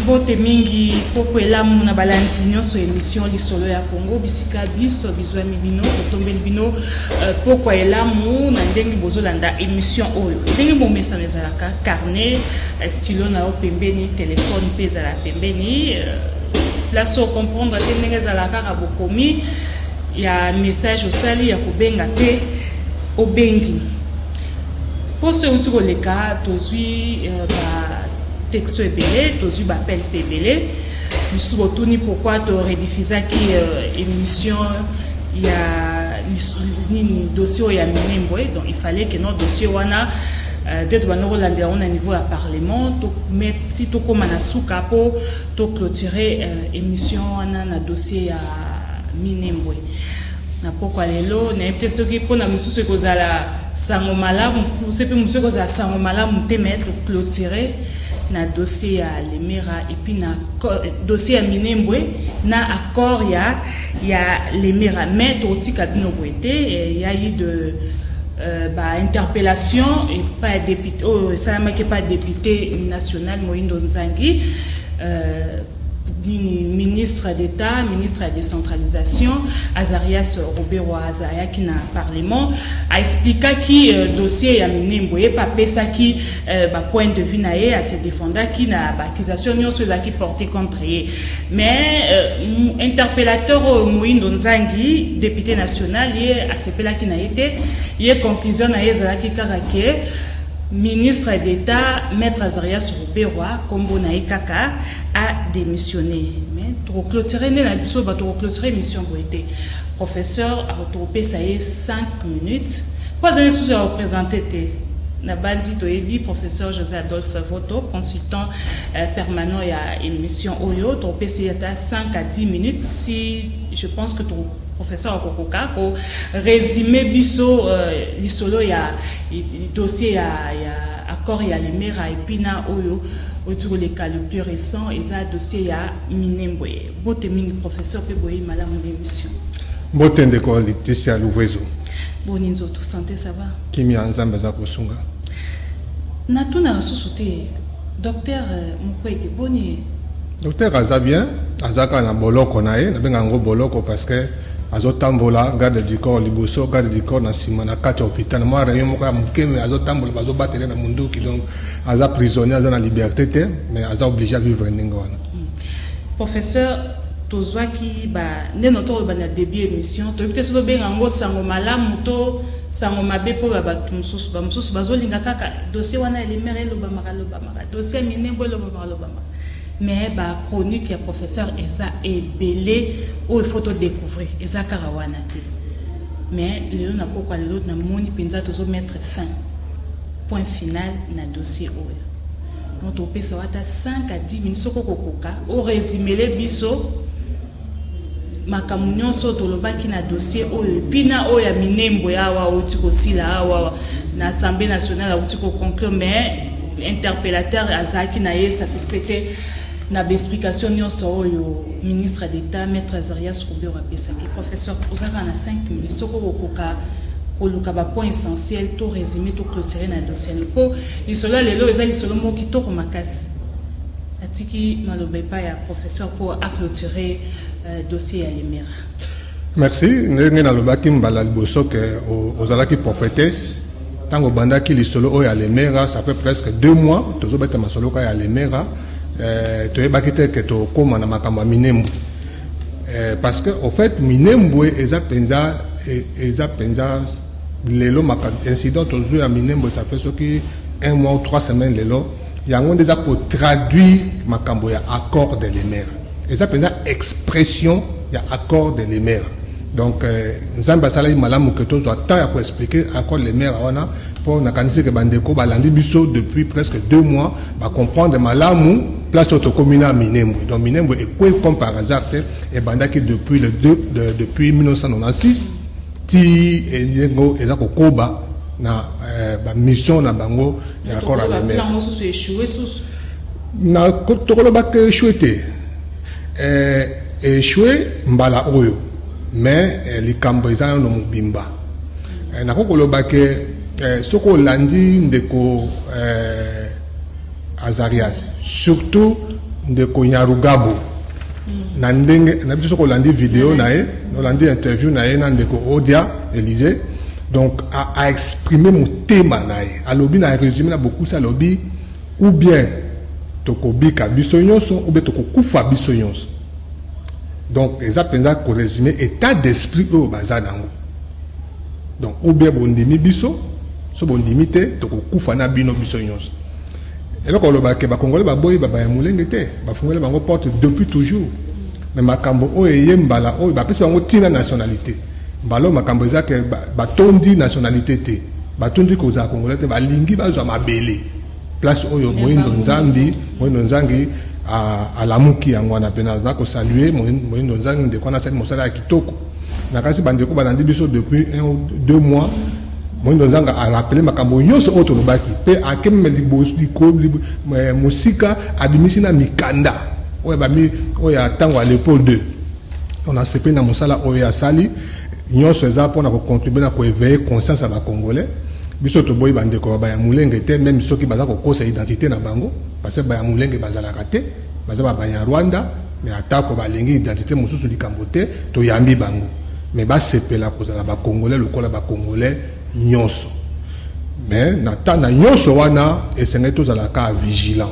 Mbote mingi, poko elamu na balandi nyonso émission Lisolo ya Congo, bisika biso bizwami bino, totombeli bino pokwa elamu na ndenge bozolanda émission oyo. Ndenge bomesano ezalaka, carnet, stylo na yo pembeni, telefone mpe ezala pembeni, place ocomprendre te ndenge ezalaka kaka bokomi ya message osali ya kobenga te, obengi. Poso euti koleka, tozwi ba texto ebele, tozwi baappel mpe ebele. Mosusu botuni pourquoi torediffusaki émission ya nini, dossier oyo ya Minembwe. Donc il fallait que no dossier wana nde tobanda kolandela yango na niveau ya parlement ti tokóma na suka mpo toclôturer émission wana na dossier ya Minembwe. Na pokwa lelo, nayebi te soki mpona mosusu ekozala sango malamu se mpe mosusu ekozala sango malamu te, mais toclôturer na dossier ya Lemera et puis na dossier ya Minembwe na accord ya Lemera. Mais tokotika bino boye te. Ya eu de bainterpellation epai ya député oyo esalamaki epai ya député national Moyindo Nzangi, nini, ministre d'État, ministre ya décentralisation Azarias Ruberwa azalaki na parlement, aexplikaki dossier ya Minembwe. Ye mpe apesaki bapoint de vue na ye, ase défendaki na baaccusation nyonso ezalaki porté contre ye. Mais interpellateur oyo Moyindo Nzangi, député national, ye asepelaki na ye te. Ye conclusion na ye ezalaki kaka ke ministre d'État maître Azarias Ruberwa, nkombo na ye kaka, a démissionné. Mais tokoclôturer nde na biso bato, tokoclôturer émission boye te. Professeur akotokopesa ye 5 minutes mpo azali lisusu ya koprésente te. Na bandi toyebi professeur José Adolphe Voto, consultant permanent ya émission oyo. Tokopesa ye ata 5 à 10 minutes si je pense que to professeur akokoka korésume biso lisolo ya dossier ya accord ya Lemera et puis na oyo oti koleka, le plus récent eza dossier ya Minembwe. Bote mingi, professeur, mpe boyebi malamu na émission. Mbote, ndeko Leticia Luvezo. Boni nzoto, santé, ça va? Kimia, Nzambe aza kosunga. Natunaka susu te, docteur Mukwege, boni? Docteur aza bien, aza kaka na boloko na ye. Nabenga yango boloko parce que azotambola garde du corps liboso, garde du corps na nsima, na kati ya hôpital mwa rayon moko ya moke, mais azotambola, bazobatele na munduki. Donc aza prisonnier, aza na liberté te, mais aza obligé à vivre ndenge wana. Professeur, tozwaki ba nde no toloba na début émission, toyebi te soki tobenga yango sango malamu to sango mabe mpo ya bato mosusu. Bamosusu bazolinga kaka dossier wana ya Lemera elobamaka lobamaka, dossier ya Minembwe elobamaka lobamaka, mais bachronique ya professeur eza ebele oyo il faut todécouvrir, eza kaka wana te. Mais lelo, na pokwa lelo, namoni mpenza tozomettre fin, point final na dossier oyo. Donc topesa ata 5 à 10 minutes soki okokoka orésumele biso makambo nyonso tolobaki na dossier oyo et puis na oyo ya Minembwe awa outi kosila awa na Assemblée nationale, auti koconclure, mais interpellateur azalaki na ye satisfait te na baexplication nyonso oyo ministre d'État maître Azarias Ruberwa apesaki. Professeur, ozalaka na 5 minutes soki okokoka koluka bapoint essentiel to résumé, to clôturer na dossier, mpo lisolo ya lelo eza lisolo moko kitoko makasi. Atiki maloba epai ya professeur mpo aclôturer dossier ya Lemera. Merci. Ndenge nalobaki mbala liboso ke ozalaki prophétesse ntango obandaki lisolo oyo ya Lemera, ça fait presque 2 mois tozobeta masolo kaka ya Lemera. Toyebaki te ke tokóma na makambo ya Minembwe, parce que au fait Minembwe eza mpenza lelo incident tozwi ya Minembwe, ça fait soki un mois ou 3 semaines. Lelo yango nde eza kotraduire makambo ya accord de Lemera, eza mpenza expression ya accord de Lemera. Donc Nzambe asalaki malamu ke tozwa temps ya koexpliquer accord de Lemera wana, mpo nakanisi ke bandeko balandi biso depuis presque 2 mois bacomprendre malamu place oyo tokómi na Minembwe. Donc Minembwe ekwei comme par hasard te, ebandaki depuis le 2 depuis 1996 ti ndenge eza kokoba na bamission na bango ya accord ya Lemera. Na tokolobaka échoué te, échoué mbala oyo, mais likambo eza nano mobimba. Nakoki koloba ke soki olandi ndeko Azarias, surtout Ndeko Nyarugabo, na ndenge na biso, soki olandi video na ye, olandi interview na ye na ndeko Odia Élysée, donc aexprime motema na ye. Alobi, na résumé, na bokusi, alobi: ou bien tokobika biso nyonso, ou bien tokokufa biso nyonso. Donc eza mpenza korésume état d'esprit oyo baza nango. Donc ou bien bondimi biso, so bondimi te, tokokufa na bino biso nyonso. Eloko olobake, Bakongole baboyi babaya molenge te, bafungoli bango porte depuis toujours. Mais makambo oyo eye mbala oyo, bapesi bango ntina nationalité. Mbala oyo makambo eza ke batondi nationalité te, batondi kozala Congolais te, balingi bazwa mabele. Place oyo Moyindo Nzambi, Moyindo Nzangi alamuki yango wana. Mpe naza kosaluer Moyindo Nzangi, ndeko wana asali mosala ya kitoko. Nakasi bandeko balandi biso depuis 1 ou 2 mois, Moyindo Nzangi arappeler makambo nyonso oyo tolobaki, mpe akememe mosika, abimisi na mikanda oyo bami oyo ya ntango ya Léopold II. On asepeli na mosala oyo asali. Nyonso eza mpona kocontribuer na koéveiller conscience ya Bacongolais. Biso toboyi bandeko babaya molenge te, même soki baza kokosa identité na bango, parce que baya molenge bazalaka te, baza babaya Rwanda. Mais atako balingi identité mosusu, likambo te, toyambi bango, mais basepela kozala Bacongolais lokola Bacongolais nyonso. Mais na ta na nyonso wana, esengeli tozala kaka vigilant,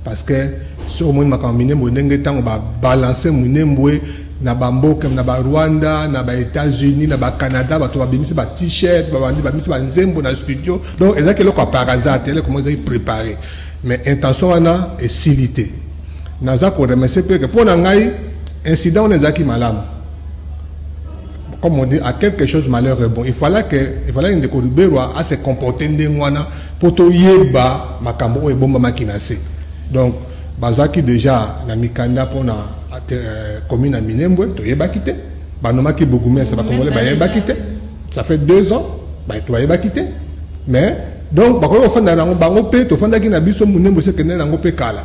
parce que soki omoni makambo Minembwe, ndenge ntango babalance Minembwe na bamboka, na Barwanda, na Baétats-Unis, na Bacanada, bato babimisi ba T-shirt, babandi babimisi banzembo na studio. Donc ezalaki eloko ya par hasard te, eloko moko ezalaki préparé. Mais intention wana esili te. Naza koremercier mpe ke mpo na ngai incident wana ezalaki malamu. Comme on dit, à quelque chose malheur est bon. Il fallait ndeko Ruberwa a se comporter ndenge wana mpo toyeba makambo oyo ebombamaki na se. Donc bazalaki déjà na mikanda mpona commune ya Minembwe, toyebaki te. Banomaki bourgmestre, Bakongolais bayebaki te. Ça fait 2 ans, bato bayebaki te. Mais donc bakoki kofanda nango bango mpe, tofandaki na biso, Minembwe sekende nango mpe kala.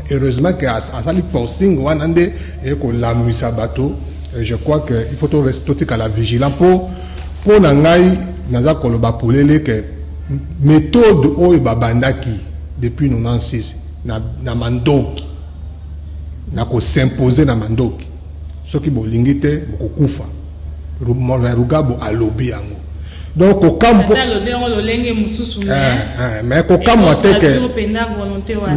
Heureusement ke asali forcing wana nde ekolamwisa bato. Je crois que il faut totikala vigilant. Mpo na ngai, naza koloba polele ke méthode oyo babandaki depuis 96 na mandoki, na kos'imposer na mandoki, soki bolingi te, bokokufa. Rugabo alobi yango. Donc kokamwa, mais kokamwa te ke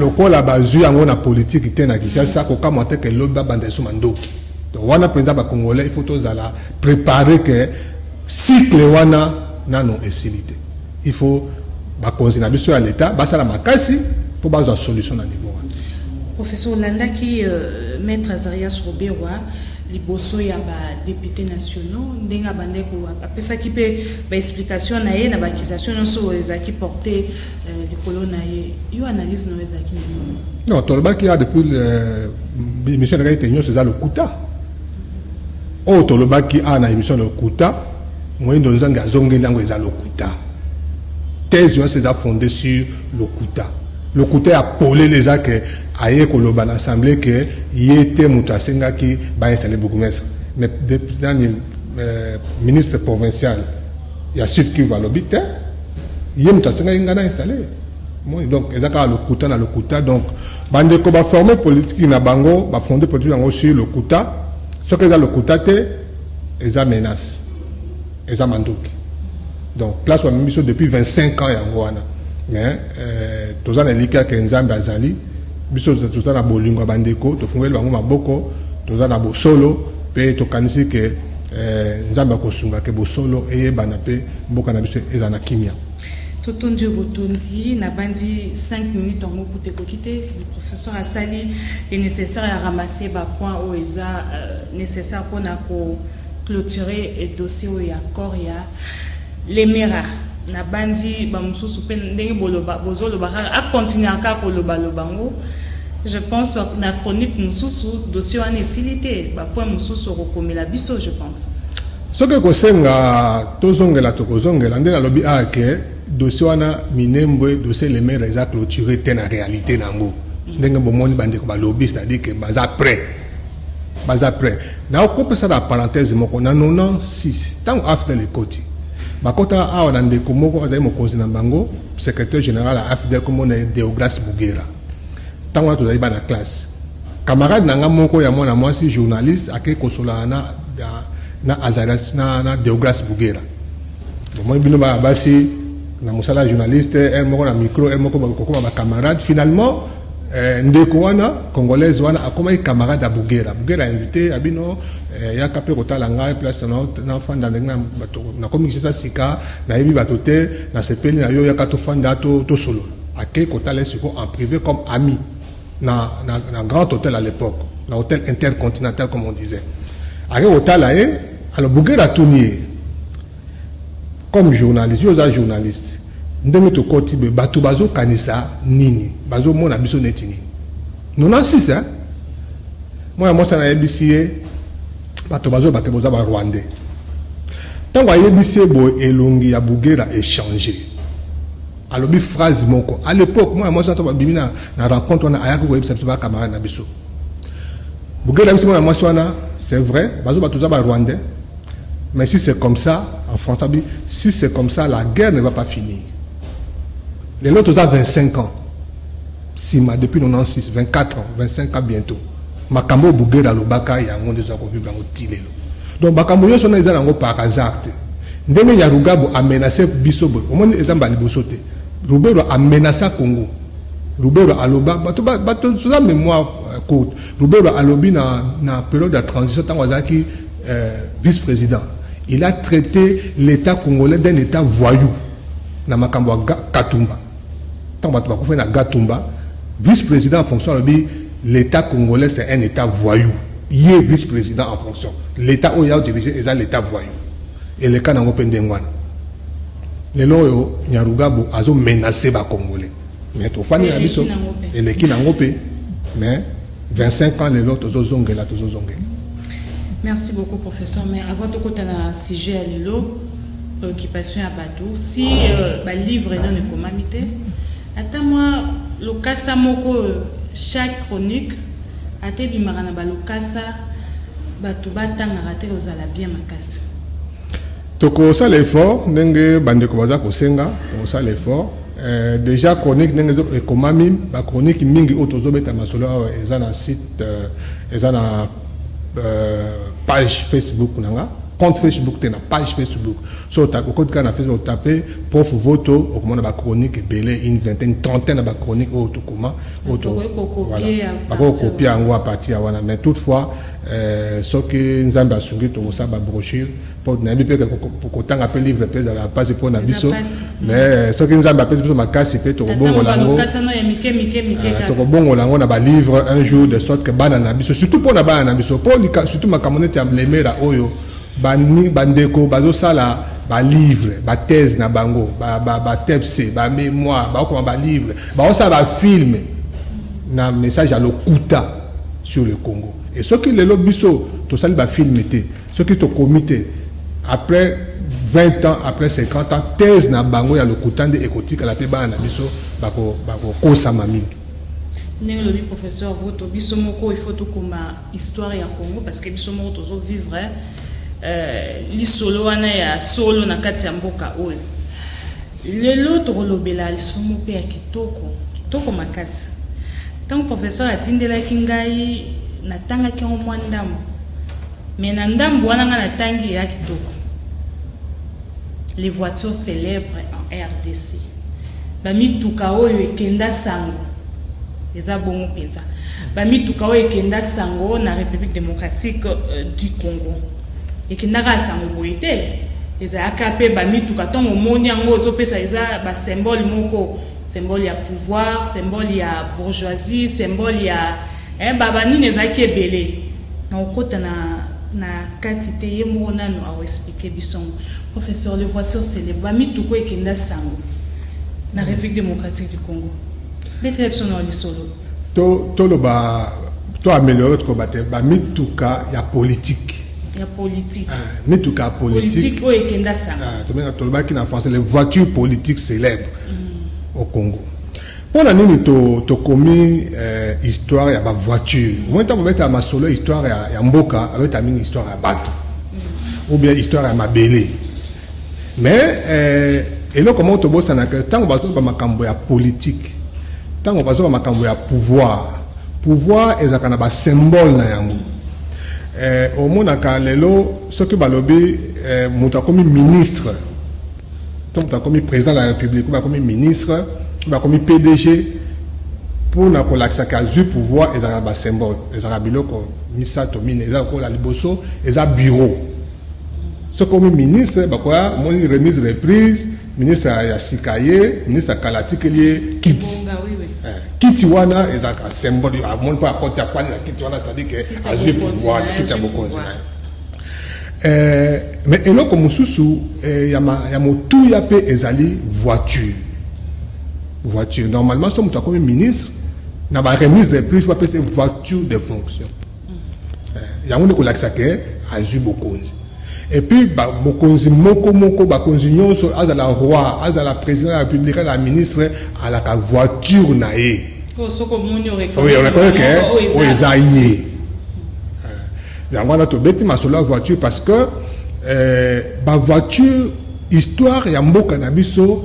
lokola bazwi yango na politike te na Kinshasa, kokamwa te ke lobi babanda esu mandoki. Donc wana mpenza, Bacongolais, il faut tozala préparé ke cycle wana nano esili te. Il faut bakonzi na biso ya l'État basala makasi mpo bazwa solution na niveau wana. Professeur, olandaki maître Azarias Ruberwa liboso ya badéputés nationaux, ndenge abandeko apesaki mpe baexplication na ye na baaccusation nyonso oyo ezalaki porte likolo na ye. Yo, analyse na yo ezalaki nini? Non, tolobaki ya depuis émission elekaki te, nyonso eza lokuta. Oyo tolobaki awa na émission, lokuta. Moyindo Nzangi azongeli yango, eza lokuta. Thèse nyonso eza fondé sur lokuta. Lokuta ya polele eza ke aye koloba na assemblée ke ye te moto asengaki bainstalle bourgmestre. Mais nani, ministre provincial ya Sud Kivu alobi te, ye moto asengaki ngai na installe. Donc eza kaka lokuta na lokuta. Donc bandeko baforme politique na bango, bafonde politique yango sur lokuta. Soki eza lokuta te, eza menace, eza mandoki. Donc place bamemi biso depuis 25 ans, yango wana. Mais toza na elikya ke Nzambe azali. Biso toza na bolingo ya bandeko, tofungoli bango maboko, toza na bosolo mpe tokanisi ke Nzambe akosunga ke bosolo eyebana mpe mboka na biso eza na kimia. Totondi oyo botondi. Nabandi 5 minutes yango kuta ekoki te. Le professeur asali le nécessaire ya ramasser bapoint oyo eza nécessaire mpona koclôturer dossier oyo ya accord ya Lemera. Nabandi bamosusu mpe ndenge bozoloba kaka, akontinue kaka kolobaloba ngo. Je pense na chronique mosusu, dossier wana esili te, bapoint mosusu okokomela biso, je pense. Soki ekosenga tozongela, tokozongela. Nde nalobi awa ke dossier wana Minembwe, dossier Lemera, eza clôturé te na réalité nango. Ndenge bomoni bandeko balobi, c'est-à-dire ke baza prêt, baza prêt. Nakopesa na parenthèse moko: na 96, ntango AFDL ekoti, bakotaka awa na ndeko moko azali mokonzi na bango, secrétaire général ya AFDL, komona Deogras Bugera. Ntango wana tozali bana classe, camarade na nga moko ya mwana mwasi journaliste ake kosolana na Azarias na Deogras Bugera. Bomoni bino bana basi na mosala ya journaliste, un moko na micro, un moko kokoma bacamarade. Finalement ndeko wana congolaise wana akomaki camarade ya Bugera. Bugera invité ya bino yaka mpe kotala ngai place nafanda, ndenge nakomi Kinshasa sika, nayebi bato te, nasepeli na yo, yaka tofanda, tosolola. Ake kotala ye sikoyo en privé comme ami na Grand Hôtel à l'époque, na Hôtel Intercontinental comme on disait. Ake kotala ye. Alors Bugera atuni ye comme journaliste: yo oza journaliste, ndenge tokoti boye, bato bazokanisa nini? Bazomona biso neti nini? 96, hein? Mwana mwasi nayebisi ye: bato bazoyeba te, boza Barwandais. Ntango ayebisi ye boye, elongi ya Bugera echanger. Alobi phrase moko. À l'époque, mwana mwasi wana, babimi na rencontre wana, ayaki koyebisa biso bacamarade na biso. Bugera biso mwana mwasi wana: c'est vrai, bazoba toza Barwandais, mais si c'est comme ça, en français, si c'est comme ça, la guerre ne va pas finir. Lelo toza 25 ans nsima, depuis 96, 24 ans, 25 ans bientôt. Makambo oyo Bugera alobaka, yango nde eza kovivre yango ti lelo. Donc makambo nyonso wana eza nango par hasard te. Ndenge Nyarugabo amenace biso boye, omoni, eza mbala liboso te. Ruberwa amenaça Congo. Ruberwa aloba, bato toza mémoire courte. Ruberwa alobi na période ya transition, ntango azalaki vice président, il a traité l'État congolais d'un État voyou na makambo ya Gatumba. Ntango bato bakufi na Gatumba, vice président en fonction alobi: l'État congolais, c'est un État voyou. Ye vice président en fonction, l'État oyo ya dirige eza l'État voyou. Eleka nango mpe ndenge wana. Lelo oyo Nyarugabo azomenace Bacongolais, mais tofandi na biso, eleki nango mpe, mais 25 ans lelo, tozozongela, tozozongela. Merci beaucoup, professeur. Mais avant tokota na sujet ya lelo, préoccupation ya bato, si balivre nano ekomami te, ata mwa lokasa moko, chaque chronique ata ebimaka na balokasa, bato batangaka te, kozala bien makasi. Tokosala effort ndenge bandeko baza kosenga, tokosala effort. Déjà chronique ndenge ekomami, bachronique mingi oyo tozobeta masolo awa eza na site, eza na page Facebook na nga, compte Facebook te, na page Facebook. So okoti kaka na Facebook, otape Prof Voto, okomona bachronique ebele, une vingtaine, trentaine na bachronique oyo tokoma, bakoki kocopier yango à partir ya wana. Mais toutefois, soki Nzambe asungi, tokosala babrochure, mpo nayebi mpe kotanga mpe livre mpe ezala mpasi mpo na biso. Mais soki Nzambe apesi biso makasi mpe, tokobongola yango, tokobongola yango na balivre un jour, de sorte que bana na biso, surtout mpo na bana na biso, mpo surtout makambo neti ya Lemera oyo, bandeko bazosala balivre, bathèse na bango, batepse, bamémoire, bakokoma balivre, baosala bafilme na message ya lokuta sur le Congo. Et soki lelo biso tosali bafilme te, soki tokomi te, après 20 ans, après 50 ans, thèse na bango ya lokuta nde ekotikala, mpe bana na biso bakokosama mingi. Ndenge lobi, professeur Voto, biso moko il faut tokoma histoire ya Congo, parce que biso moko tozovivre lisolo wana ya solo na kati ya mboka oyo. Lelo tokolobela lisolo mpe ya kitoko, kitoko makasi. Ntango professeur atindelaki ngai, natangaki yango mwa ndambo, mais na ndambo wana ngai natangi ya kitoko: les voitures célèbres en RDC, bamituka oyo ekenda sango. Eza bongo mpenza, bamituka oyo ekenda sango na République démocratique du Congo. Ekendaka sango boye te, ezalaka mpe bamituka, ntango omoni yango, ozopesa, eza basymbole moko, symbole ya pouvoir, symbole ya bourgeoisie, symbole ya banini, ezalaki ebele. Na okota na kati te, ye moko nano aoexpliquer biso. Professeur, les voitures célèbres, bamituka ekenda sango na République démocratique du Congo, betela biso na lisolo. Toloba, to améliorer, tokoba te, bamituka ya politique. Ya politique. Mituka ya politique oyo ekenda sango. Tolobaki na français les voitures politiques célèbres au Congo. Mpo na nini tokomi histoire ya bavoiture? Omoni, ntango babetaka masolo histoire ya mboka, babetaka mingi histoire ya bato ou bien histoire ya mabele. Mais eloko moko tobosanaka, ntango bazoloba makambo ya politique, Ntango bazoba makambo ya pouvoir, pouvoir ezalaka na basymbole na yango. Omonaka lelo soki balobi moto akomi ministre to moto akomi président de la République, oyo akomi ministre, oyo akomi PDG, mpona kolakisaka azwi pouvoir, ezalaka na basymbole. Ezalaka biloko misato, mine. Eza lokola liboso eza bureau. Soki omi ministre, bakoya, omoni remise reprise, ministre ya sika ye, ministre ya kala atikeli ye kiti. Bonga, oui. Kiti wana ezalaka symbole. Amoni mpo akoti, afandi na kiti wana, c'est-à-dire que azwi pouvoir, na ye, kiti ya azwi bokonzi na pouvoir. ye. Mais eloko mosusu ya motuya mpe ezali voiture. Voiture, normalement so moto akomi ministre, na baremise reprise bapesa voiture de fonction. Yango nde kolakisa ke azwi bokonzi. Et puis bokonzi moko moko, bakonzi nyonso, azala roi, azala président ya République, azala ministre, alaka voiture na ye. Po soki omoni, oui, oreconnaître ke oyo eza ye. Yango wana tobeti masolo ya voiture, parce que bavoiture, histoire ya mboka na biso,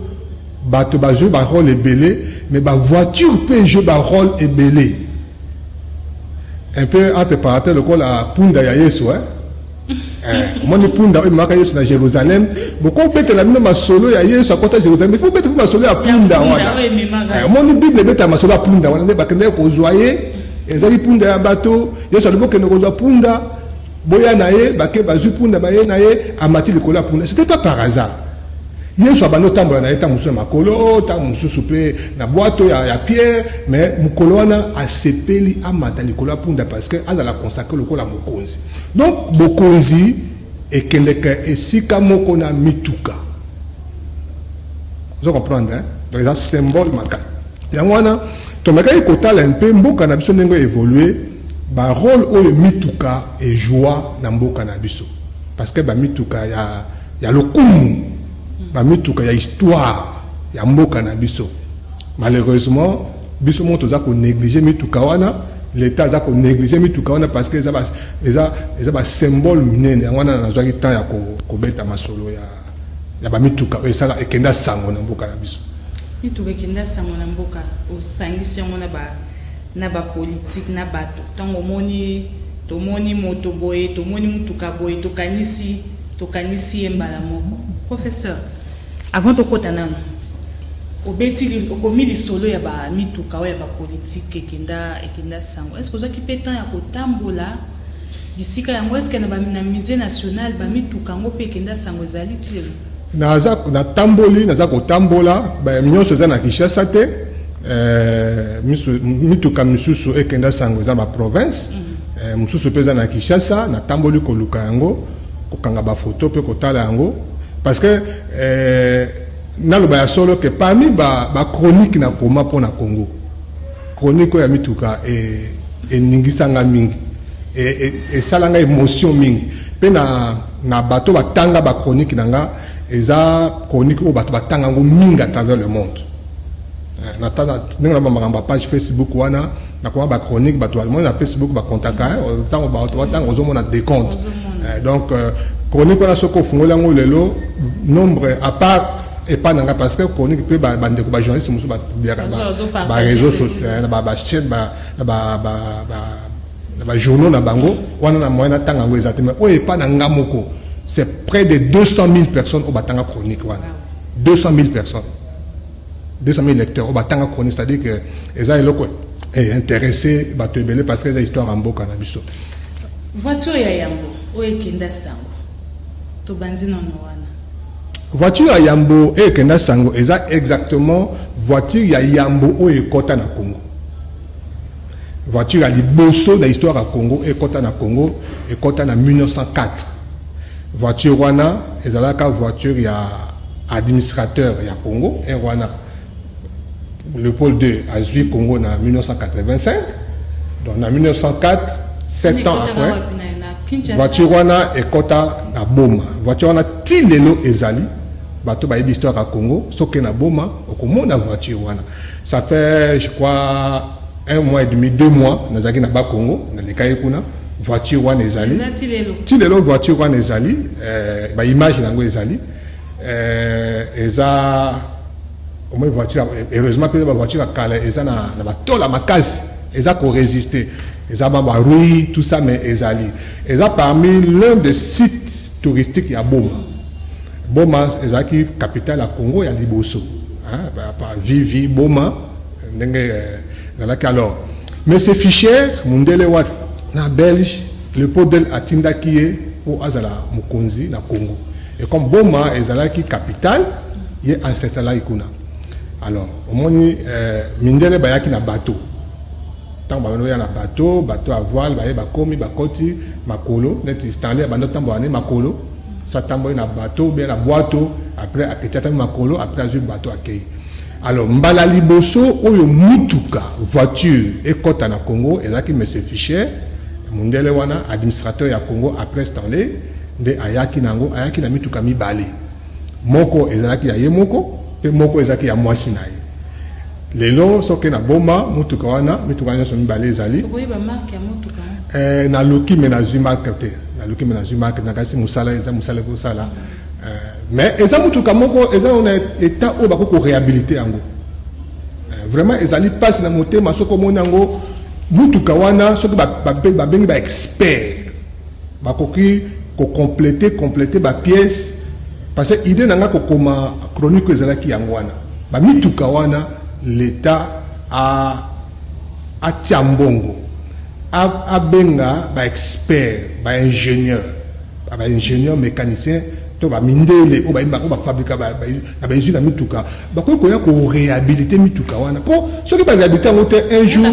bato bazwi barole ebele, mais bavoiture mpe ejouer barole ebele. Un peu entre parenthèse, lokola punda ya Yesu, eh? Omoni punda oyo ememaka Yesu na Jérusalem. Bokobetela bino masolo ya Yesu akɔta Jérusalem, ifo beta mpe masolo ya punda punda wana. Oyo ememaka. Omoni Bible ebetaka masolo ya punda wana, nde bakendaki kozwa ye. Ezali punda ya bato. Yesu alobi: "Okende kozwa punda, boya na ye." Bake, bazwi punda, baye na ye, amati likolo ya punda. C'était pas par hasard. Yesu abandi otambola na ye, ntango mosusu na makolo, ntango mosusu mpe na bwato ya pierre, mais mokolo wana asepeli amata likolo ya punda, parce que azala consacré lokola mokonzi. Donc bokonzi ekendeka esika moko na mituka. Ozo comprendre, hein? Donc eza symbole makasi. Yango wana tomekaki kotala mpe mboka na biso ndenge évolue, barole oyo mituka ejoua na mboka na biso, parce que bamituka ya lokumu, bamituka ya histoire ya mboka na biso, malheureusement biso moko toza konéglige mituka wana. L'État aza konéglige mituka wana, parce que eza basymbole minene. Yango wana nazwaki temps ya kobeta masolo ya bamituka oyo esala ekenda sango na mboka na biso. Mituka ekenda sango na mboka, osangisi yango na bapolitike, na bato. Ntango omoni, tomoni moto boye, tomoni mutuka boye, tokanisi ye mbala moko. Professeur, avant tokɔta nano, obeti, okomi lisolo ya bamituka oyo ya bapolitike ekenda sango. Est ce que ozwaki mpe temps ya kotambola bisika yango? Est ce que na Musée national bamituka yango mpe ekenda sango ezali ti lelo? Naza natamboli, naza kotambola. Nyonso eza na Kinshasa te. Mituka misusu ekenda sango eza baprovince, mosusu mpe eza na Kinshasa. Natamboli koluka yango, kokanga bafoto mpe kotala yango, parce que naloba ya solo ke parmi bachronique ba nakoma mpo na Congo, chronique oyo ya mituka eningisanga mingi, esalanga émotion mingi mpe na bato batanga bachronique na nga. Eza chronique oyo bato batanga yango mingi à travers le monde. Ndenge na makambo ya page Facebook wana, nakoma bachronique, bato bamoni na Facebook, bakontaka. Ntango bato batanga, ozomona décompte. Donc chronique wana, soki ofungoli yango lelo, nombre à part epai na nga, parce que chronique mpe bandeko bajournaliste mosusu bapubliaka baréseau sociaux, na bachaîne, na bajournaux na bango wana, na moyen natanga yango eza te. Mais oyo epai na nga moko, c'est près de 200 000 personnes oyo batanga chronique wana. 200 000 personnes, 200 000 lecteurs oyo batanga chronique, c'est-à-dire que eza eloko intéressé bato ebele, parce que eza histoire ya mboka na biso. Voiture ya yambo oyo ekenda sango, tobandi nano wana. Voiture ya yambo oyo ekenda sango eza exactement voiture ya yambo oyo ekɔta na Congo. Voiture ya liboso na histoire ya Congo ekɔta na Congo, ekɔta na 1904. Voiture wana ezalaka voiture ya administrateur ya Congo ere wana. Léopold II azwi Congo na 1985, donc na 1904, 7 ans après, voiture wana ekɔta na Boma. Voiture wana ti lelo ezali. Bato bayebi histoire ya Congo, soki na Boma okomona voiture wana. Ça fait, je crois, un mois et demi, 2 mois, nazalaki na Bakongo, nalekaki kuna, voiture wana ezali ti lelo. Voiture wana ezali, baimage na yango ezali, eza Omoni voiture, heureusement mpe bavoiture ya kala eza na batola makasi, eza korésister, eza ba barouille, tout ça, mais ezali, eza parmi l'un des sites touristiques ya Boma. Boma ezalaki capitale ya Congo ya liboso, vivi Boma ndenge ezalaki. Alors, monsieur Fischer, mundele wa na Belge, Léopold II atindaki ye mpo azala mokonzi na Congo, et comme Boma ezalaki capitale, ye ancestral kuna. Alors omoni, mindele bayaki na bateau. Ntango babandi koya na bateau, bateau à voile, baye, bakomi, bakoti makolo, neti Stanley abandi otambola ne makolo. So atamboli na bateau bien na bwato, après aketi, atami makolo, après azwi bateau, akei. Alors mbala liboso oyo mutuka, voiture ekɔta na Congo, ezalaki monsieur Fischer, mundele wana, administrateur ya Congo après Stanley, nde ayaki na yango. Ayaki na mituka mibale: moko ezalaki ya ye moko, mpe moko ezalaki ya mwasi na ye. Lelo soki na Boma, mutuka wana, mituka nyonso mibale ezali. Naluki me nazwi marque te, naluki me nazwi marque. Nakasi mosala eza mosala ekosala, mais eza mutuka moko eza na état oyo bakoki koréhabiliter yango. Vraiment ezali mpasi na motema soki omoni yango, mutuka wana. Soki babengi baexpert, bakoki kocompléter, compléter bapièce, parce que idée na nga kokoma chronique ezalaki yango wana. Bamituka wana, l'État atia mbongo, abenga baexpert, baingénieur, baingénieur mécanicien to bamindele oyo bayembaka, oyo bafabrika na bausine ya mituka, bakoki koya koréhabiliter mituka wana, mpo soki baréhabiliter yango te, un jour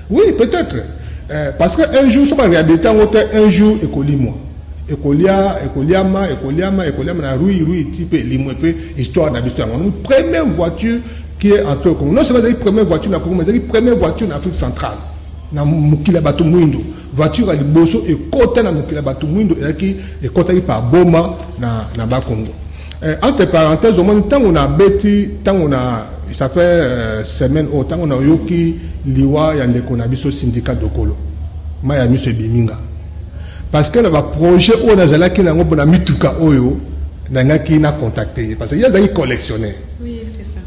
oui, peut-être, parce que un jour, so baréhabiliter yango te, un jour ekolimwa, ekolia, ekoliama, ekoliama, ekoliama na rouille, rouille ti mpe elimwe. Mpe histoire na biso yango, première voiture qui est entrée au Congo, non seulement ezalaki première voiture na Congo, mais ezalaki première voiture na Afrique centrale, na mokili ya bato mwindo. Voiture ya liboso ekɔta na mokili ya bato mwindo ezalaki, ekɔtaki par Boma na Bakongo. Entre parenthèse, omoni ntango na beti, ntango na, ça fait semaine oyo, ntango nayoki liwa ya ndeko na biso Sindika Dokolo, mai ya miso ebimi nga, parce que na baprojet oyo nazalaki nango mpona mituka oyo, nangaki na contacter ye, parce que ye azalaki collectionneur. Oui, c'est ça.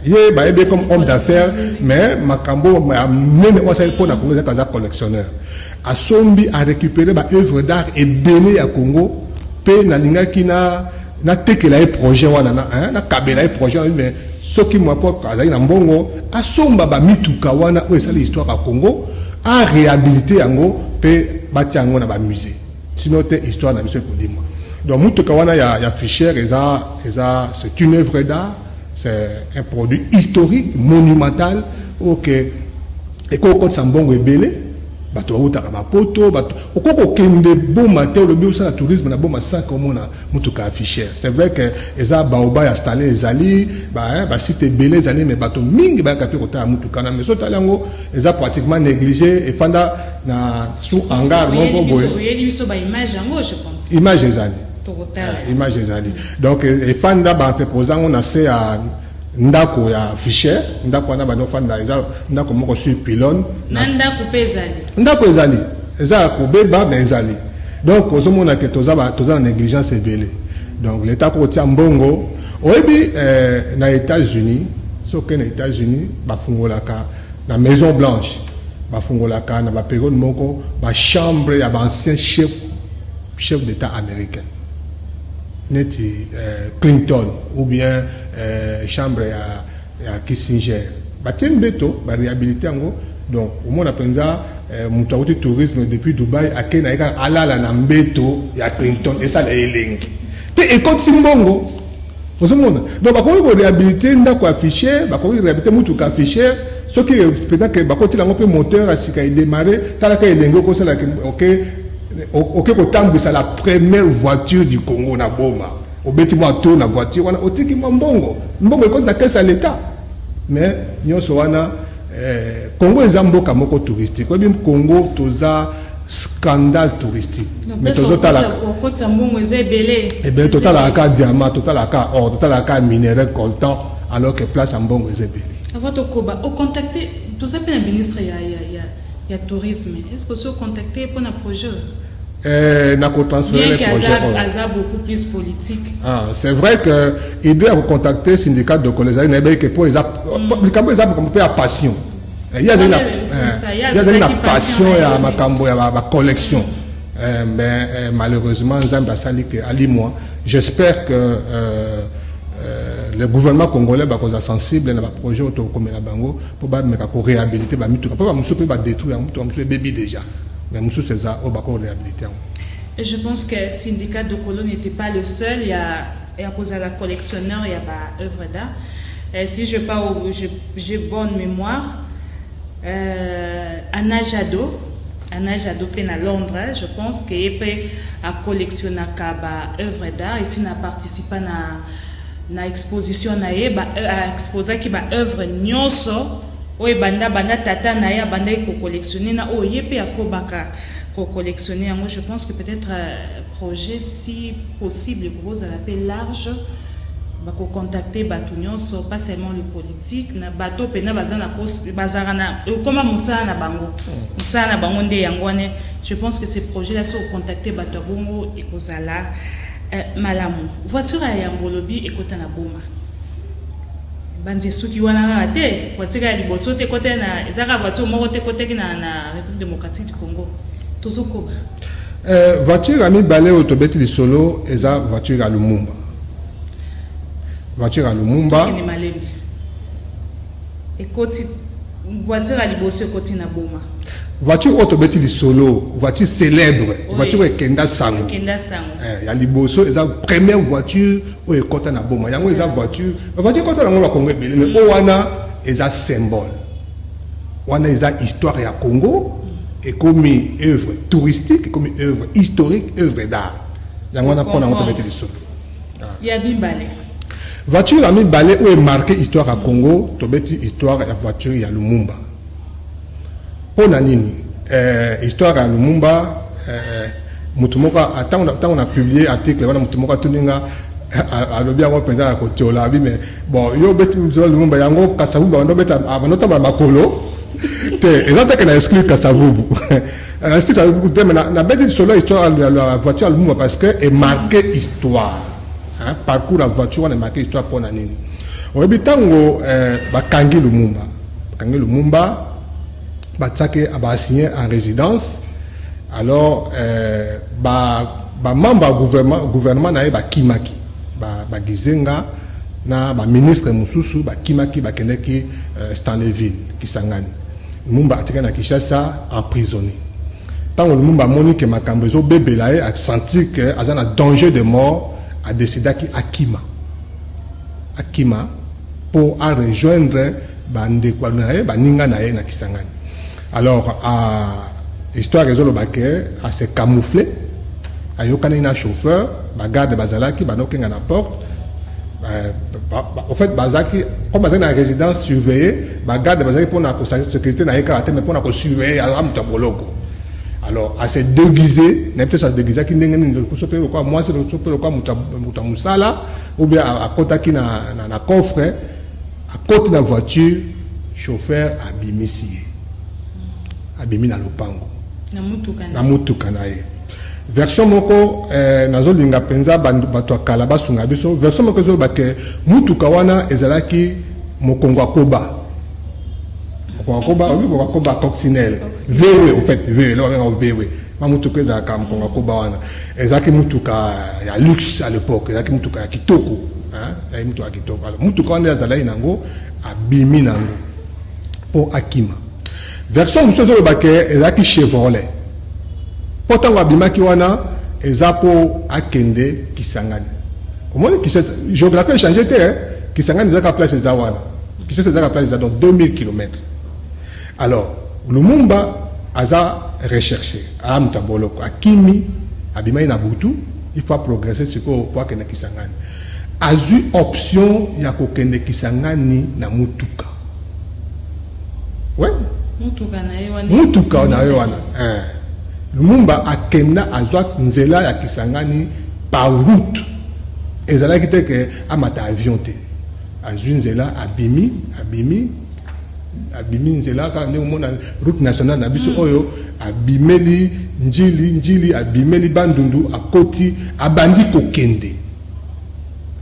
Ye bayebi comme homme d'affaires, mais makambo ya nene oyo asali mpo na Congo ezalaki aza collectionneur. Asombi, arécupéré baœuvre d'art ebele ya Congo. Mpe nalingaki na natekela ye projet wana, nakabela ye projet wana, mais soki mwa po azalaki na mbongo, asomba bamituka wana oyo esali histoire ya Congo, aréhabiliter yango mpe batia yango na bamusée. Sinon te, histoire na biso ekolimwa. Donc mutuka wana ya Fischer eza, c'est une œuvre d'art, c'est un produit historique monumental oyo ke ekokotisa mbongo ebele. Bato bautaka bapoto, bato okoki kokende Boma te, olobi osala tourisme na Boma sans komona mutuka ya Fischer. C'est vrai que eza baoba ya Stanley, ezali basite ebele ezali, mais bato mingi bayaka mpe kotala mutuka na. Mais so otali yango, eza pratiquement négligé, efanda na sous hangar moko boye. Oyeli biso baimage yango, je pense. Image ezali. Tokotala. Image ezali. Donc efanda, baentrepose yango na se ya ndako ya Fischer. Ndako wana bandi ofanda, eza ndako moko sur pylône. Na ndako mpe ezali. Ndako ezali, eza ya kobeba, mais ezali. Donc ozomona ke toza na négligence ebele. Donc l'État kokotia mbongo. Oyebi, na États-Unis, soki na États-Unis bafungolaka na Maison Blanche, bafungolaka na bapériode moko bachambre ya baancien chef d'État américain, neti Clinton ou bien chambre ya Kissinger, batie mbeto, baréhabiliter yango. Donc omona mpenza, moto akuti tourisme depuis Dubai, akei na ye kaka, alala na mbeto ya Clinton, esala elengi mpe ekotisi mbongo. Ozomona, donc bakoki koréhabiliter ndako ya Fischer, bakoki réhabiliter mutuka ya Fischer. Soki peut-être bakotila yango mpe moteur ya sika, edémarre, talaka elenge okosala, oke kotambwisa la première voiture du Congo na Boma, obeti mwa tour na voiture wana, otiki mwa mbongo, mbongo ekoti na caisse ya l'État. Mais nyonso wana, Congo eza mboka moko touristique. Oyebi, Congo toza scandale touristique, mais tozotalaka okotisa mbongo eza ebele. Ebele. Totalaka ka diamant, totalaka or, totalaka minerai, coltan, alors que place ya mbongo eza ebele. Avant tokoba, ocontacte, toza mpe na ministre ya tourisme. Est ce que osi ocontacte mpona projet? Na kotransférer projet oyo. Aza beaucoup plus politique. Ah, c'est vrai que idée ya kocontacter Sindika Dokolo ezali, nayebi ke mpo eza likambo, eza makambo mpe ya passion. Ye azali na passion ya makambo ya bacollection, mais malheureusement Nzambe asali ke alimwa. J'espère que le gouvernement congolais bakozala sensible na baprojet oyo tokomela bango mpo bameka koréhabiliter bamituka, mpo bamosusu mpe badétruire yango. Motuka mosusu ebebi déjà, mais mosusu eza oyo bakoréhabiliter yango. Et je pense que Sindika Dokolo n'était pas le seul. Il y a la collectionneur, il y a ba œuvre d'art. Et si je pas, j'ai bonne mémoire, Anna Jadot, Anna Jadot pe na Londres, je pense que pe a collectionné ba œuvre d'art. Ici na participé na exposition na ye, ba exposaki ba œuvre nyonso oyo banda banda tata na ye abandaki kocollectionner na oyo ye mpe akobaka kocollectionner yango. Je pense que peut-être projet, si possible, ekozala mpe large, bakocontacter bato nyonso, pas seulement le politique, na bato mpena baza na bazalaka na ekoma mosala na bango, mosala na bango nde yango wana. Je pense que ce projet là so ocontacter bato ya bongo, ekozala malamu. Voiture ya yambo, olobi ekota na Boma. Banzi esuki wana kaka te, voiture ya liboso te ekota na, eza kaka voiture moko te ekotaki na République démocratique du Congo. Tozokoba. Voiture ya mibale oyo tobeti lisolo eza voiture ya Lumumba, voiture ya Lumumba. Ekende malembe. Ekoti, voiture ya liboso ekoti na Boma. Voiture oyo tobeti lisolo, voiture célèbre, voiture oyo ekenda sango. Ekenda sango. Ya liboso eza première voiture oyo ekɔta na Boma. Yango eza voiture, voiture ekɔta nango bakongo ebele, mais oyo wana eza symbole, wana eza histoire ya Congo. Ekomi œuvre touristique, ekomi œuvre historique, œuvre d'art. Yango wana mpo nango tobeti lisolo. Ya mibale? Voiture ya mibale oyo emarquer histoire ya Congo, tobeti histoire ya voiture ya Lumumba. Mpo na nini histoire ya Lumumba? Motu moko, ntango na publier article wana, motu moko atuni nga, alobi yango mpenza ya kotiola abi: "Mais bon, yo obeti nzela Lumumba yango, Kasavubu bando otambola makolo te?" Eza te ke na exclure Kasavubu, na exclure Kasavubu te, mais nabeti lisolo histoire ya voiture ya Lumumba parce que emarquer histoire, hein, parcours ya voiture wana emarquer histoire. Mpo na nini? Oyebi ntango bakangi Lumumba, bakangi Lumumba, batiaki, baassigné en résidence. Alors bamembre ya gouvernement na ye bakimaki, bagizenga na baministre mosusu bakimaki, bakendaki Stanleyville, Kisangani. Lumumba atikali na Kinshasa emprisonné. Ntango Lumumba amoni ke makambo ezobebela ye, asentir ke aza na danger de mort, adécidaki akima, akima mpo arejoindre bandeko na ye, baninga na ye na Kisangani. Alors histoire ezoloba ke ase camoufler, ayokani na chauffeur, bagarde bazalaki banokenga na porte. Au fait, bazalaki, comme bazalaki na résidence surveillée, bagarde bazalaki mpona kosala sécurité na ye kaka te, mais mpona kosurveiller, aza moto ya boloko. Alors ase déguisé, nayebi te so asedéguisaki ndenge nini, so mpe lokola mwasi, so mpe lokola moto ya mosala, ou bien akɔtaki na coffre, akɔti na voiture, chauffeur abimisi ye, abimi na lopango. Na mutuka. Na mutuka na ye. Version moko, nazolinga mpenza bato ya kala basunga biso. Version moko ezoloba ke mutuka wana ezalaki mokongo akoba, mokongo akoba, oyebi mokongo akoba, coccinelle, VW au fait, VW eloko babengaka VW. Ma mutuka ezalaka mokongo akoba wana ezalaki mutuka ya luxe à l'époque, ezalaki mutuka ya kitoko, hein, ezalaki mutuka ya kitoko. Alors mutuka wana azalaki nango, abimi nango mpo akima. Version mosusu ezoloba ke ezalaki Chevrolet, mpo ntango abimaki wana eza mpo akende Kisangani. Omoni Kinshasa, géographie echanger te, eh? Kisangani ezaka place eza wana, Kinshasa ezaka place eza, donc 2000 km. Alors Lumumba aza recherché, aya moto ya boloko, akimi, abimaki na butu, il faut progresser sikoyo mpo akende Kisangani. Azwi option ya kokende Kisangani na mutuka, ouais. Mutuka na ye wana. Mutuka na ye wana, eh. Lumumba akenda, azwa nzela ya Kisangani par route, ezalaki te ke amata avion te. Azwi nzela, abimi, abimi, abimi nzela kaka ndenge omona route nationale na biso oyo, abimeli Njili, Njili, abimeli Bandundu, akoti, abandi kokende,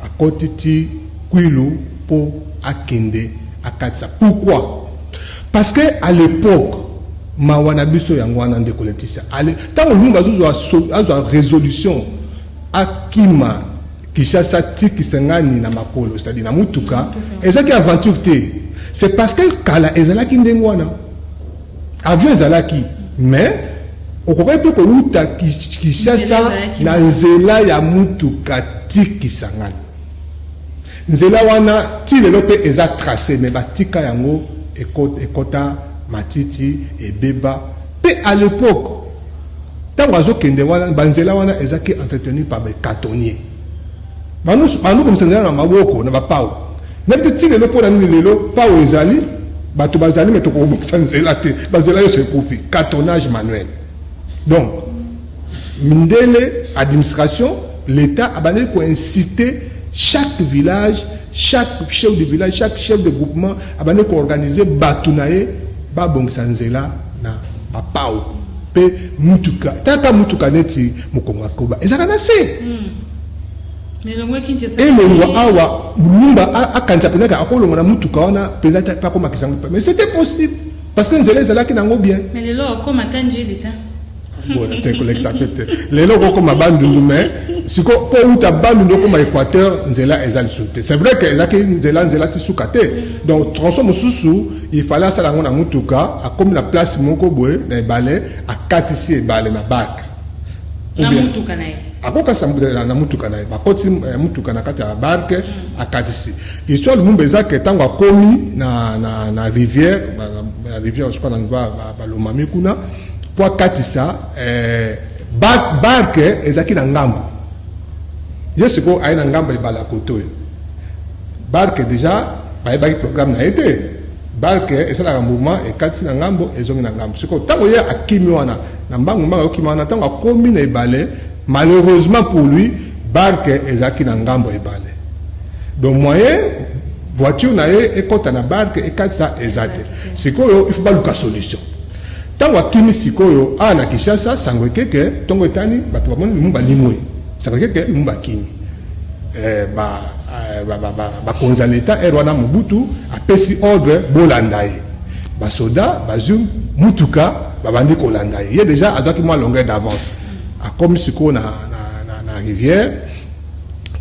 akoti ti Kwilu mpo akende akatisa. Pourquoi? Parce que à l'époque, mawa na biso yango wana, ndeko Leticia, ntango Lumumba azozwa azwa résolution akima Kinshasa ti Kisangani na makolo, c'est-à-dire na mutuka, ezalaki aventure te. C'est parce que kala ezalaki ndenge wana. Avion ezalaki, mais okokaki mpe kowuta Kinshasa na nzela ya mutuka ti Kisangani. Nzela wana ti lelo mpe eza tracé, mais batika yango ekota matiti, ebeba. Mpe à l'époque, ntango azokende wana, banzela wana ezalaki entretenu par bacantonnier, bandokomisa nzela na maboko na bapau. Nayebi te ti lelo mpo na nini. Lelo pau ezali, bato bazali, mais tokobongisa nzela te, banzela nyonso ekufi, cartonnage manuel. Donc mindele, administration, l'État abandaki koinciter chaque village, chaque chef de village, chaque chef de groupement abandaki koorganiser bato na ye babongisa nzela na bapau mpe mutuka. Tata, mutuka neti mokongo akoba ezalaka na se. Elongwa awa, Lumumba akanisa mpenzaka akolongwa na mutuka wana mpenza mpe akomakisa yango, mais c'était possible parce que nzela ezalaki nango bien. Mais lelo okoma ata Njili ta. Bona te, kolekisa mpe te. Lelo okokoma Bandundu, mais siko mpo outa Bandundu okoma Équateur, nzela eza lisusu te. C'est vrai que ezalaki nzela, nzela ti suka te. Donc tronçon mosusu, il fallait asala yango na mutuka. Akomi na place moko boye na ebale, akatisi ebale na barque. Na mutuka na ye? Akokasa na mutuka na ye, bakotisi mutuka na kati ya barque, akatisi. Histoire Lumumba eza ke ntango akomi na rivière, na rivière, je crois na niveau balomami kuna, mpo akatisa barque ezalaki na ngambo. Ye sikoyo aye na ngambo ebale ya kote oyo barque déjà bayebaki programme na ye te. Barque esalaka mouvement, ekatisi na ngambo, ezongi na ngambo. Sikoyo ntango ye akimi wana na mbangu mbangu, akokima wana, ntango akomi na ebale, malheureusement pour lui, barque ezalaki na ngambo ebale. Donc moyen voiture na ye ekɔta na barque ekatisa eza te. Sikoyo il faut baluka solution. Ntango akimi sikoyo awa na Kinshasa, sango ekeke, ntongo etani, bato bamoni Lumumba limwe. Sango ekeke Lumumba akimi. Bakonzi ya leta ere wana, Mobutu apesi ordre bolanda ye. Basoda bazwi mutuka, babandi kolanda ye. Ye déjà azwaki mwa longueur d'avance. Akomi sikoyo na rivière,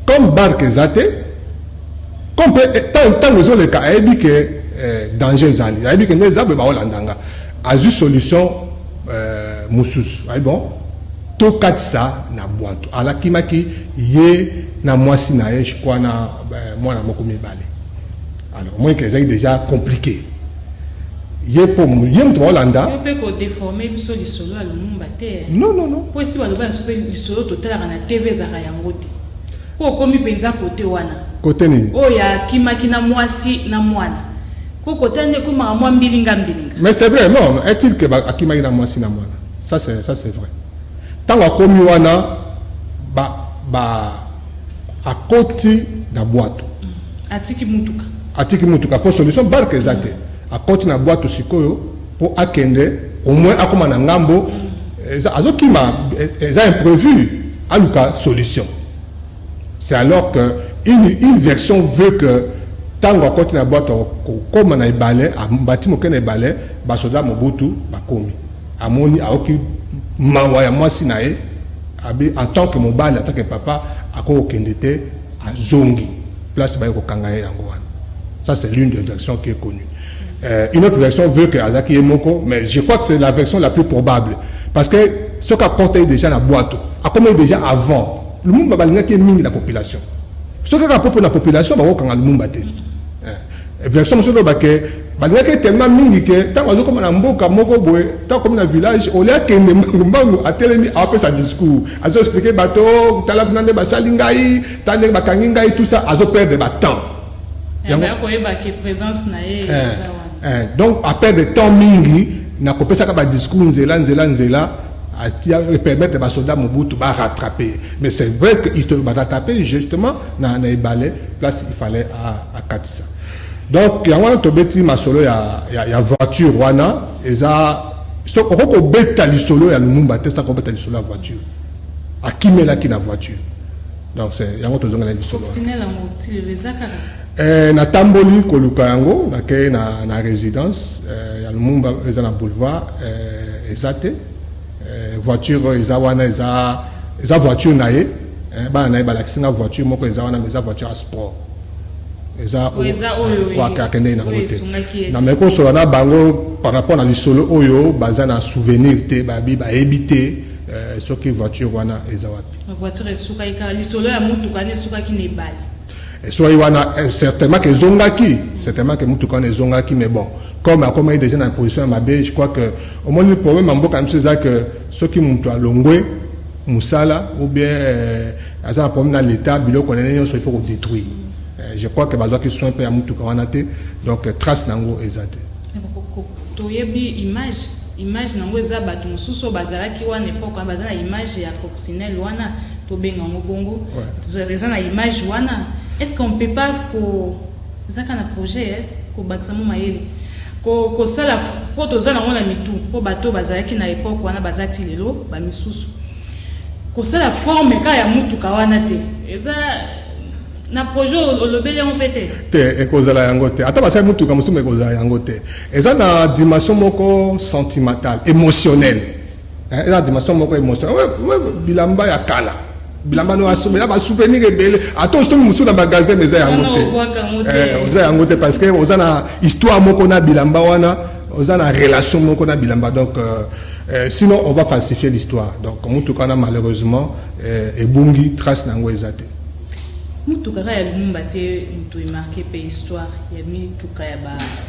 comme barque eza te, comme mpe ntango ezoleka ayebi ke danger ezali, ayebi ke nde eza boye, baolanda nga. Azwi solution mosusu, ayi bon, tokatisa na bwato. Alakimaki ye na mwasi na ye, je crois na mwana moko mibale. Alors moins que ezalaki déjà compliqué, ye mpo ye moto baolanda. Yo mpe kodéformer biso lisolo ya Lumumba te. Non, non, non. Mpo esi baloba biso mpe lisolo totalaka na TV ezalaka yango te, mpo okomi mpenza kote wana. Kote nini? Oyo akimaki na mwasi na mwana, ko kota nde ekomaka mwa mbilinga mbilinga. Mais c'est vrai, non, est-il que akimaki na mwasi na mwana, ça c'est vrai. Ntango akomi wana, ba akoti na bwato. Atiki mutuka. Atiki mutuka mpo solution barque eza te. Akoti na bwato sikoyo mpo akende au moins akóma na ngambo. Azokima, eza imprévu, aluka solution. C'est alors que une version veut que ntango akoti na bwato kokóma na ebale, ambati moke na ebale, basoda Mobutu bakomi, amoni, aoki mawa ya mwasi na ye, abi en tant que mobali, en tant que papa, akoki kokende te, azongi place, baye kokanga ye yango wana. Ça, c'est l'une des versions qui est connue. Une autre version veut que azalaki ye moko, mais je crois que c'est la version la plus probable, parce que soki akota ye déjà na bwato, akomi déjà avant. Lumumba balingaki ye mingi na population. Soki kaka mpo na population, bakokanga Lumumba te. Version mosusu oloba ke balingaki tellement mingi ke ntango azokoma na mboka moko boye, ntango akomi na village, olie akende mbangu mbangu, atelemi, aopesa discours, azoexpliquer bato: "Tala kuna nde basali ngai, tala ndenge bakangi ngai", tout ça, azoperdre batemps. Koyeba ke présence na ye eza wana. Donc aperdre temps mingi na kopesaka badiscours nzela nzela nzela, permettre basoda Mobutu barattraper. Mais c'est vrai que historique, barattraper justement na ebale, place il fallait akatisa. Donc yango wana tobeti masolo ya voiture wana eza. So okoki kobeta lisolo ya Lumumba te sans kobeta lisolo ya voiture. Akimelaki na voiture. Donc c'est yango tozongela lisolo. Coccinelle yango ti lelo eza kaka? Natamboli koluka yango, nakei na résidence ya Lumumba, eza na boulevard, eza te. Voiture eza wana, eza voiture na ye. Bana na ye balakisi nga voiture moko eza wana, mais eza voiture ya sport, eza Eza oyo akendeki nango oyo te. Esungaki ye. Na meki kosolola na bango par rapport na lisolo oyo, baza na souvenir te, babi bayebi te soki voiture wana eza wapi. Voiture esukaki kaka, lisolo ya motuka wana esukaki na ebale. Soki wana, certainement ke ezongaki, certainement ke mutuka wana ezongaki, mais bon, comme akomaki déjà na position ya mabe, je crois que omoni problème ya mboka na biso eza que soki moto alongwe mosala ou bien aza na problème na l'état, biloko nene nyonso il faut kodétruire. Je crois que bazwaki soin mpe ya mutuka wana te, donc trace nango eza te. Toyebi image nango, eza bato mosusu oyo bazalaki wana époque wana, baza na image ya coccinelle wana, tobenga yango bongo, eza na image wana. Est ce qu'on peut pas ko eza kaka na projet kobakisa mo mayele, kosala mpo toza nango na mitu, mpo bato bazalaki na époque wana baza ti lelo, bamisusu kosala forme kaka ya mutuka wana te? Eza na projet, olobeli yango mpe te? Te, ekozala yango te. Ata basali mutuka mosusu, ekozala yango te. Eza na dimension moko sentimentale, émotionnelle. Eza na dimension moko émotionnelle. Bilamba ya kala, bilamba no ya basouvenir ebele, ata osombi mosusu na magasin, mais eza yango te, oza yango te, parce que oza na histoire moko na bilamba wana, oza na relation moko na bilamba. Donc sinon on va falsifier l'histoire. Donc mutuka wana, malheureusement, ebungi, trace nango eza te. Mutuka kaka ya Lumumba te moto emarquer mpe histoire ya mituka ya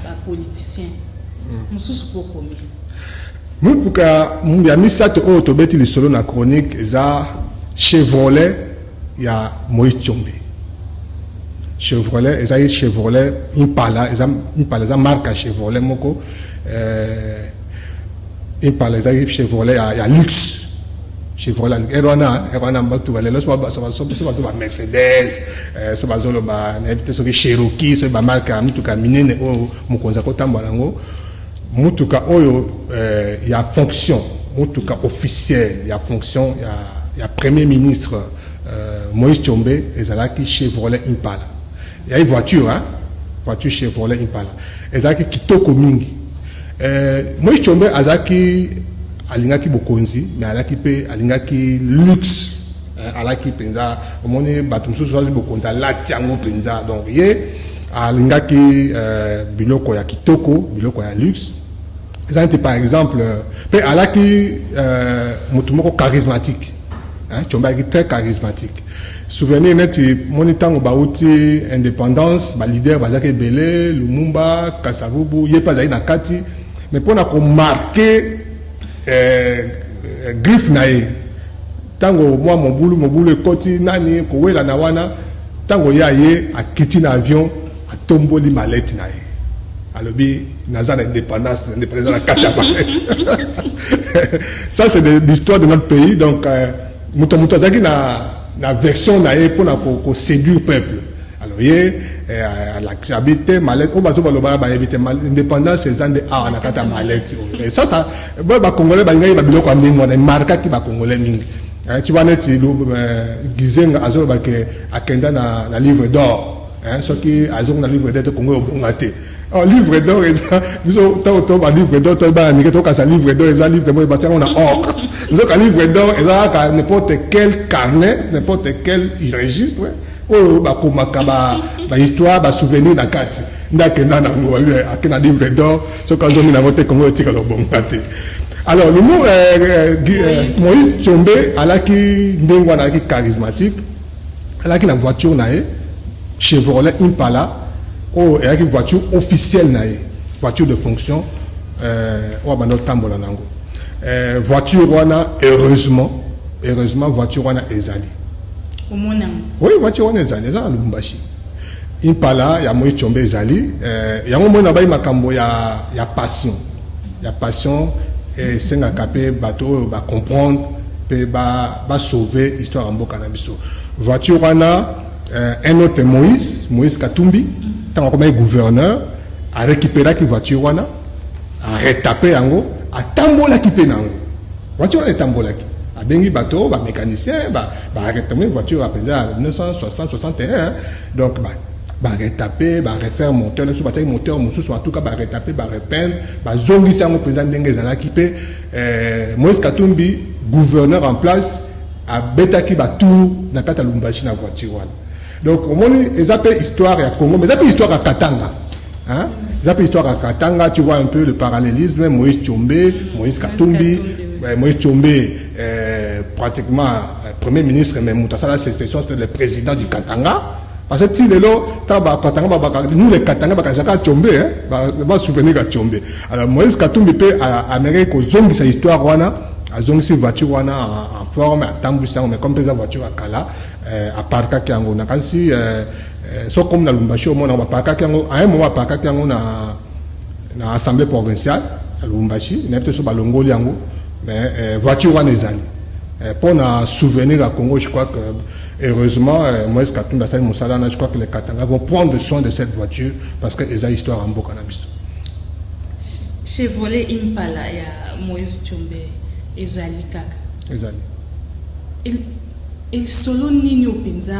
bapoliticien mosusu mpo komi. Mutuka ya misato oyo tobeti lisolo na chronique eza Chevrolet ya Moïse Tshombe. Chevrolet ezali Chevrolet Impala. Eza Impala, eza marque ya Chevrolet moko. Impala ezali Chevrolet ya luxe. Chevrolet ere wana bato balelo so bazo ba Mercedes, so bazoloba, nayebi te, soki Cherokee, soki bamarque ya mituka ya minene oyo mokonzi akotambola yango. Mutuka oyo ya fonction, mutuka officiel ya fonction ya premier ministre Moïse Tshombe ezalaki Chevrolet Impala. Eyaki voiture, hein? Voiture Chevrolet Impala ezalaki kitoko mingi. Moïse Tshombe azalaki, alingaki bokonzi, mais alaki mpe alingaki luxe. Alaki mpenza, omoni bato mosusu azwi bokonzi, alati yango mpenza. Donc ye alingaki biloko ya kitoko, biloko ya luxe. Eza neti par exemple mpe alaki motu moko charismatique, hein. Tshombe alaki très charismatique. Souvenir neti moni ntango bauti indépendance, baleader bazalaki ebele, Lumumba, Kasavubu, ye mpe azalaki na kati, mais mpona komarquer griffe na ye, ntango mwa mobulu mobulu ekoti, nani kowela na wana, ntango ye aye, akiti na avion, atomboli mallette na ye, alobi: "Naza na indépendance, indépendance na kati ya mallette." Ça, c'est l'histoire de notre pays. Donc moto moto azalaki na version na ye mpona koséduire peuple. Alors ye alakisi, abi te mallette oyo bazo baloba, bayebi te indépendance eza nde awa na kati ya mallette oyo. Ça ça boyo bacongolais balingaki babiloko ya ndenge wana, emarquaki bacongolais mingi. Tu vois, neti Gizenga azoloba ke akenda na livre d'or, soki azongi na livre d'or te, Kongo obonga te. Oh, livre d'or eza biso ntango to balivre d'or to bana mike tokasa livre d'or eza livre moko batiango na or. Nzoka livre d'or eza kaka n'importe quel carnet, n'importe quel registre oyo bakomaka bahistoire, basouvenir na kati. Nde akenda nango, ake na livre d'or, soki azongi nango te, Kongo etikala obonga te. Alors lumu Moïse Tshombe alaki ndenge wana, alaki charismatique, alaki na voiture na ye Chevrolet Impala oyo eyaki voiture officielle na ye, voiture de fonction oyo abanda kotambola nango. Voiture wana, heureusement, heureusement, voiture wana ezali. Omona? Oui, voiture wana ezali, eza na Lubumbashi. Impala ya Moïse Tshombe ezali. Yango moi nabai makambo ya passion, ya passion esengaka mpe bato oyo bacomprendre mpe basauve histoire ya mboka na biso. Voiture wana, un autre Moïse, Moïse Katumbi, ntango akomaki gouverneur, arécupéraki voiture wana, aretape yango, ata Atambolaki mpe na yango. Voiture wana etambolaki, abengi bato, bamécanicien, baretape voiture ya mpenza ya 1960 61. Donc baretape, barefaire moteur na biso, batiaki moteur mosusu. En tout cas, baretape, barepeindre, bazongisi yango mpenza ndenge ezalaki. Mpe Moïse Katumbi, gouverneur en place, abetaki batour na kati ya Lubumbashi na voiture wana. Donc omoni, eza mpe histoire ya Congo, mais eza mpe histoire ya Katanga, hein? Eza mpe histoire ya Katanga. Tu vois un peu le parallélisme: Moïse Tshombe, Moïse Katumbi. Ouais, Moïse Tshombe, pratiquement premier ministre, mais moto asala sécession, c'était le président du Katanga, parce que ti lelo, ntango bakatanga babaka, nous les Katanga, bakanisaka Tshombe, basouvenir ya Tshombe. Alors Moïse Katumbi mpe amekaki kozongisa histoire wana, azongisi voiture wana en forme, atambwisi yango. Mais comme mpe eza voiture ya kala, aparkaki yango. Nakanisi so comme na Lubumbashi, omona baparkaki yango à un moment, baparkaki yango na assemblée provinciale ya Lubumbashi. Nayebi te so balongoli yango, mais voiture wana ezali mpo na souvenir ya Congo. Je crois que heureusement, Moïse Katumbi asali mosala wana. Je crois que les Katanga vont prendre soin de cette voiture, parce que eza histoire ya mboka na biso. Chevrolet Impala ya Moïse Tshombe ezali kaka? Ezali. Esolo nini oyo mpenza,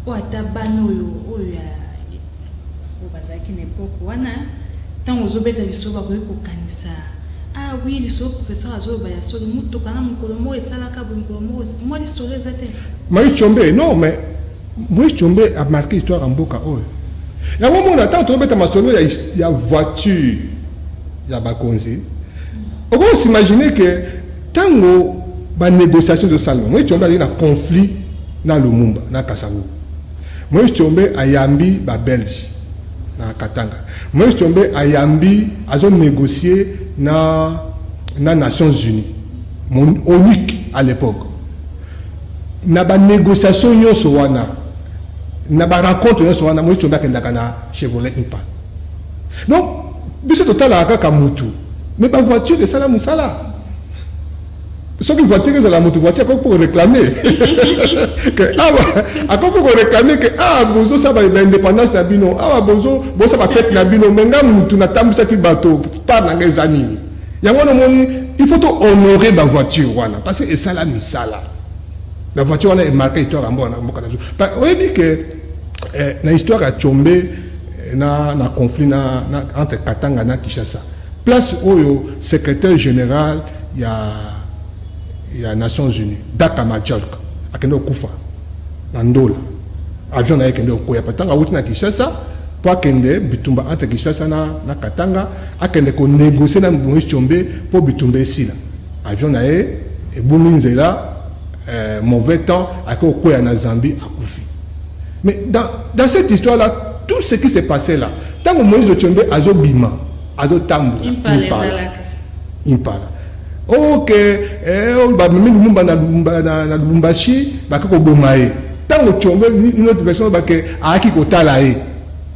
oyo ata bana oyo ya oyo bazalaki na époque wana, ntango ozobeta lisolo, bakoki kokanisa: "Ah oui, lisolo professeur azoloba ya solo, motuka na mokolo moko esalaka boye, mokolo moko"? Mwa lisolo eza te? Moïse Tshombe, non, mais Moïse Tshombe a marqué histoire ya mboka oyo. Yango mona, ntango tozobeta masolo ya voiture ya bakonzi, okoki s'imaginer que ntango banégociation ezosalema, Moïse Tshombe azali na conflit na Lumumba, na Kasavubu. Moïse Tshombe ayambi babelge na Katanga. Moïse Tshombe ayambi, azonégocie na Nations Unies, mon ONUC à l'époque. Na banégociation nyonso wana, na barencontre nyonso wana, Moïse Tshombe akendaka na Chevrolet Impala. Donc biso totalaka kaka mutu, mais bavoiture esala mosala. Soki voiture ezala motu, voiture akoki mpo koréclame ke awa, akoki mpo koréclame ke awa bozosala baindépendance na bino, awa bozosala bafete na bino, mais nga mutu natambwisaki bato, part na nga eza nini? Yango wana omoni, il faut tohonorer bavoiture wana, parce que esala misala. Bavoiture wana emarqué histoire ya mboka na biso. Oyebi ke na histoire ya Tshombe, na conflit entre Katanga na Kinshasa, place oyo secrétaire général ya Nations Unies, Dag Hammarskjöld, akende kokufa na Ndola, avion na ye ekende kokwea ntango awuti na Kinshasa mpo akende bitumba entre Kinshasa na Katanga, akende konégocie na Moïse Tshombe mpo bitumba esila. Avion na ye ebungi nzela, mauvais temps, ake kokwea na Zambie, akufi. Mais dans cette histoire là, tout ce qui s'est passé là, ntango Moïse Tshombe azobima, azotambola, Impala. Impala. Ok, bamemi Lumumba na Lubumbashi, bake koboma ye. Ntango Tshombe, une autre version, bake ayaki kotala ye,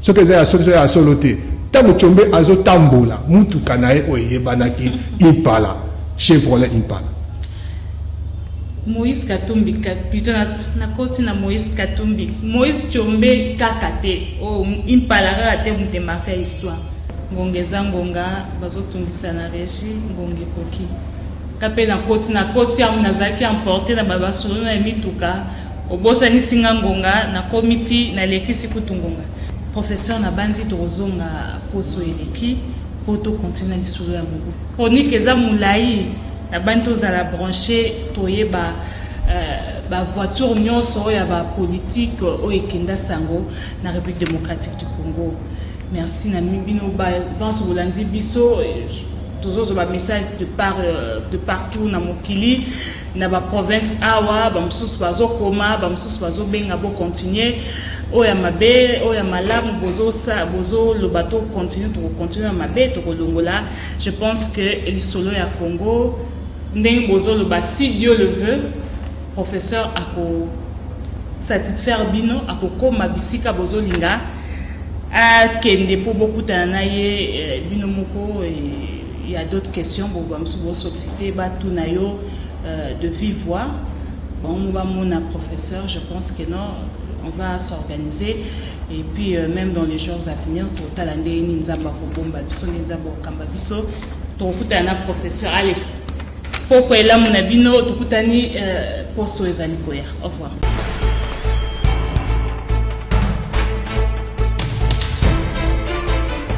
soki eza ya solo, soki ya solo te, ntango Tshombe azotambola, mutuka na ye oyo eyebanaki, Impala, Chevrolet Impala. Moïse Katumbi, plutôt nakoti na Moïse Katumbi, Moïse Tshombe kaka te, oyo Impala kaka te moto emarquer histoire. Ngonga eza ngonga, bazotungisa na régie, ngonga ekoki ka mpe nakoti yango. Nazalaki emporté na babasolo na mituka, obosanisi nga ngonga, nakomi ti nalekisi kutu ngonga. Professeur, nabandi tokozonga poso eleki mpo tocontinue na lisolo ya mobu. Chronique eza molai, nabandi tozala branché, toyeba bavoiture nyonso oyo ya bapolitike oyo ekenda sango na République démocratique du Congo. Merci na bino banso bolandi biso. Tozozwa bamessage de partout na mokili, na baprovince awa, bamosusu bazokoma, bamosusu bazobenga. Bocontinue, oyo ya mabe, oyo ya malamu, bozoloba, tocontinue, tokocontinue na mabe, tokolongola. Je pense que lisolo ya Congo, ndenge bozoloba, si Dieu le veut, professeur ako satisfaire bino, akokóma bisika bozolinga akende mpo bokutana na ye bino moko. Il y a d'autres questions, bamosusu bosollicite, batuna yo de vive voix, bango bamona professeur. Je pense que non, on va s'organiser et puis même dans les jours à venir, totala ndenge nini Nzambe akobomba biso, ndenge Nzambe akokamba biso. Tokokutana na professeur. Ale, pokwa elamu na bino. Tokutani poso ezali koya. Au revoir.